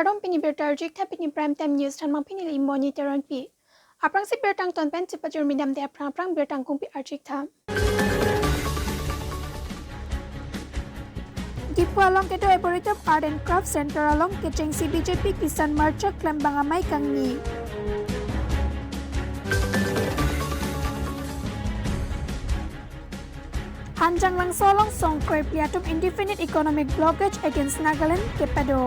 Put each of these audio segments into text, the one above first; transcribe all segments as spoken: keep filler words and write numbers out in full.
Kardom, pini birta arjik tha, pini Prime Time News thanmang pini le Imoni Teronpi. Aphrangsi birta angton pen chepajirmi damde aphrang aphrang birta angkungpi arjik tha. Diphu along kedo Arboretum Art and Craft Center along kechengsi B J P Kisan Morcha klembang amei kangni. Hanjanglangso along song krephli atum indefinite economic blockage against Nagaland kepado.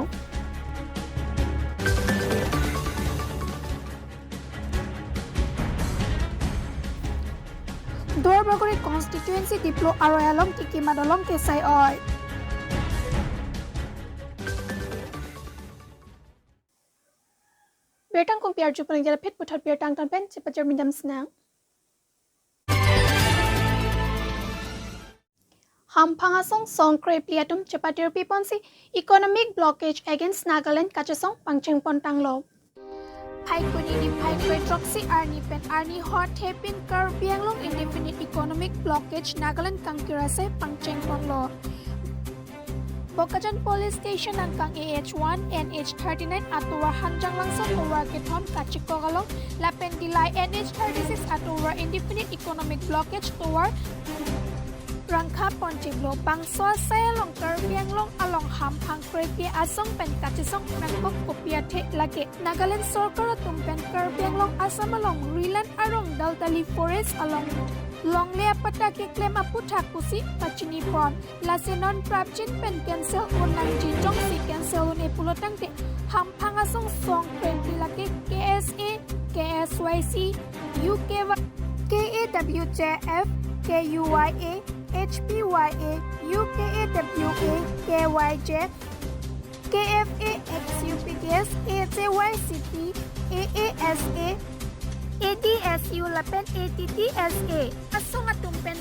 Duarbagori constituency Diplo aroi along kikim adolong kesai oi. Birta angkungpi arjupon, jala phit puthot birta angton pen chepajirmi dam sinang. Hamphang asong song krephli atum chepatirpi ponsi economic blockage against Nagaland kachesong pangcheng pon tanglo. Phaikuni niphai kre throksi arni pen arni hot hepin Karbi Anglong indefinite economic blockage Nagaland kangkir asai pangcheng ponlo. Bokajan Police Station angkang A H one, N H thirty-nine atovar Hanjanglangso tovar kethom kachikok along lapen Dillai N H thirty-six atovar indefinite economic blockage tovar rangkha pon chiblo. Bangso asai along Karbi Anglong along hamphang krephli asong pen kachesong nangkok kopi athe lake Nagaland sorkar atum pen Karbi Anglong Assam along Rilan arong Daldali Forest along longle apatta keklem aputhak pusi pachini pon. Lasi non prapjin pen cancel un nangji, jongsi cancel un-e pulo tangte hamphang asong song krephli lake K S A, K S Y C, U K Y, K A W J F, K U Y A, H P Y A, U K A W A, K Y J, K F A, X U P K S, A J Y C P, A A S A, A D S U lapen A T T S A asong atum pen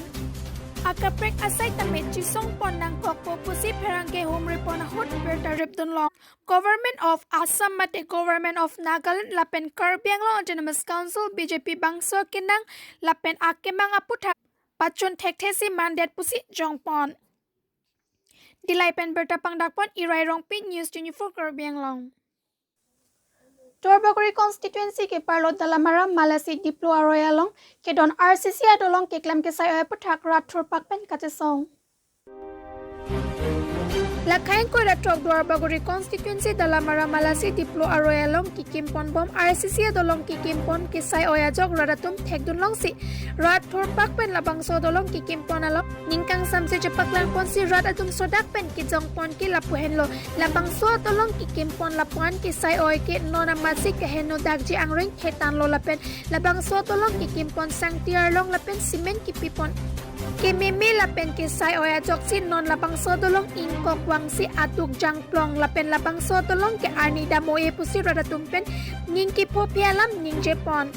akaprek asai tame chesong pon nangkokpo pusi pherangke humri pon ahut birta ripdunlong. Government of Assam mate Government of Nagaland lapen Karbi Anglong Autonomous Council B J P bangso kenang lapen akemang aputhak pachun thekthesi mandet pusi jongpon. Dillai pen birta pangdakpon Irai Rongpi, News twenty-four Karbi Anglong. Duarbagori constituency keparlo Dalamara Malasi Diplo aroi along kedon R C C adolong keklem kesai oi aputhak rat thurpak pen kachesong. Lakhai ingkoi ra throk Duarbagori constituency Dalamara Malasi Diplo aroi along kikim pon bom R C C adolong kikim pon kesai oi ajok rat atum thekdunlongsi rat thurpak pen labangso adolong kikim pon along ning kangsamse chepaklang ponsi rat atum sodak pen kejong pon ke lapu henlo. Labangso adolong kikim pon lapuan kesai oi ke non amatsi kaheno dakji angreng khetanlo lapen labangso adolong kikim pon sangti arlong lapen cement kipi pon kememe lapen kesai oi ajoksi non labangso adolong ingkok vangsi aduk jangplong lapen labangso adolong ke arni dam-o-e pusi rat atum pen ning kipho phi alam ningje pon.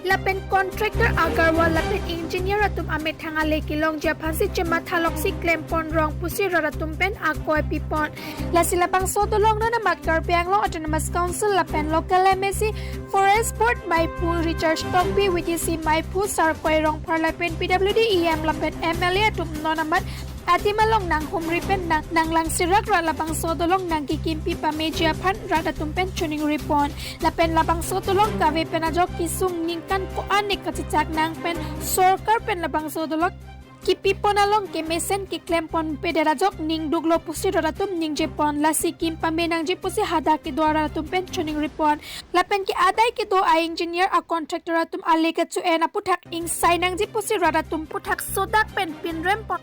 Lapen contractor Agarwal lapen engineer atum amethang ale kelongji aphansi chematha loksi klem pon rong pusi rat atum pen akoi pi pon. Lasi labangso adolong non amat Karbi Anglong Autonomous Council lapen local M A C, Forest Board maiphu Richard Tokbi, V D C maiphu Sarkoi Rongphar lapen P W D E M lapen M L A atum non amat adim along nanghumri pen nang, nanglang sirak ra labangso adolong nangkikimpi pameji aphan rat atum pen choningri pon. Lapen labangso adolong kave pen ajok kesung ningkan ko-an ne kachechak nang pen sorkar pen labangso adolong kipi pon along kemesen keklem ponpedet ajok ning duklo pusi rat atum ningje pon. Lasi kim pame nangji pusi hadak kedo arat atum pen choningri pon. Lapen ke adai kedo a-engineer, a-contractor atum ale kecho-en aputhak ingsai nangji pusi rat atum aputhak sodak pen pinrem pon.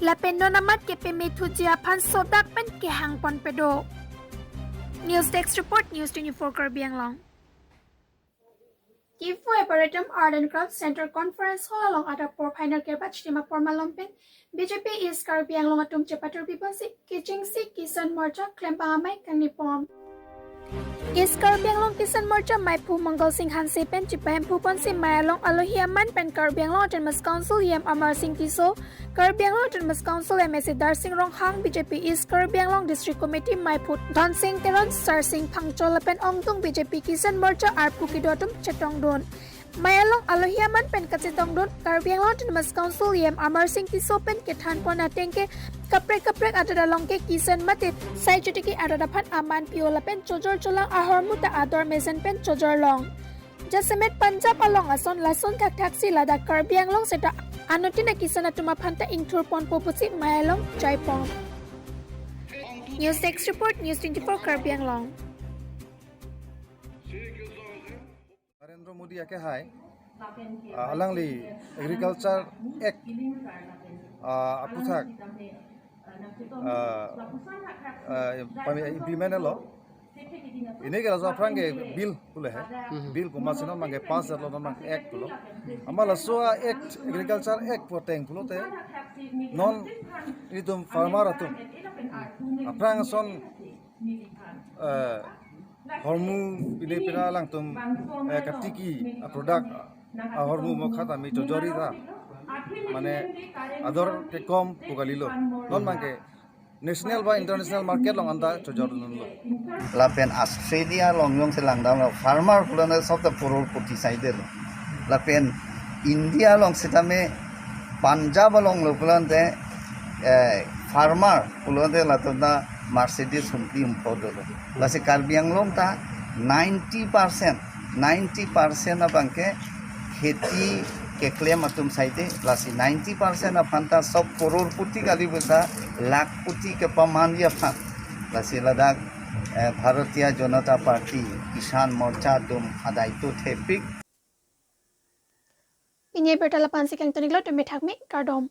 Lapen non amat kepemethuji aphan sodak pen kehang ponpe do. News Desk Report, News twenty-four Karbi Anglong. Kipu Arboretum Art and Craft Center Conference Hall along adap apor final kebat chima apor malom pen B J P East Karbi Anglong atum chepatirpi ponsi kechengsi Kisan Morcha klembang amei kangni pon. East Karbi Anglong Kisan Morcha maiphu Mangal Singh Hanse pen chipahemphu ponsi mei along alohi aman pen Karbi Anglong Autonomous Council E M Amar Singh Tisso, Karbi Anglong Autonomous Council M A C Darsing Ronghang, B J P East Karbi Anglong District Committee maiphu Dhonsing Teron, Sarsing Phangcho lapen ongdung B J P Kisan Morcha arpu kedo atum chetongdun. Mei along alohi aman pen kachetongdun Karbi Anglong Autonomous Council E M Amarsing Tisso pen kethanpon ateng ke kaprek kaprek arat along ke kison mate sai chotiki arat aphan aman pi-o lapen chojor cholang ahormu ta ador mejen pen chojor long. Jasemet Punjab along ason lason thakthak si ladak Karbi Anglong seta anuttin akison atum aphan ta ingthurponpo pusi mei along jaipon. News Desk Report, News twenty-four Karbi Anglong. Narendra Modi akehai, ah, alangli Agriculture Act, ah, aphuthak, ah, ah, pami implement lo. Pini ke laso aphrang ke bill pulo he. Bill komat si non abang ke pass lo, non abang ke act pulo. Amat laso a-act, Agriculture Act pu ateng pulote non itum farmer atum aphrang ason, eh, hormu pine pina alangtum, eh, katiki a-product ahormu mo khat ami chojor-i ta, mane ador kekom pu kalilo. Non abang ke national ba international market along anta chojordunlo. Lapen Australia along jongsi langdamlo, farmer pulote sob ta poror poti saidelo. Lapen India along sitame Punjab along lo pulote, eh, farmer pulote latum ta Mercedes humpli humpho dolo. Lasi Karbi Anglong ta ninety percent, ninety percent abang ke kheti keklem atum saide, lasi ninety percent aphan ta sob poror poti kali puta, lakh poti kepamanji aphan. Lasi ladak, eh, Bharatiya Janata Party, Kisan Morcha atum adai to thepik. Pini abirta la-an si kangton-iklo, tumi thakmi, kardom.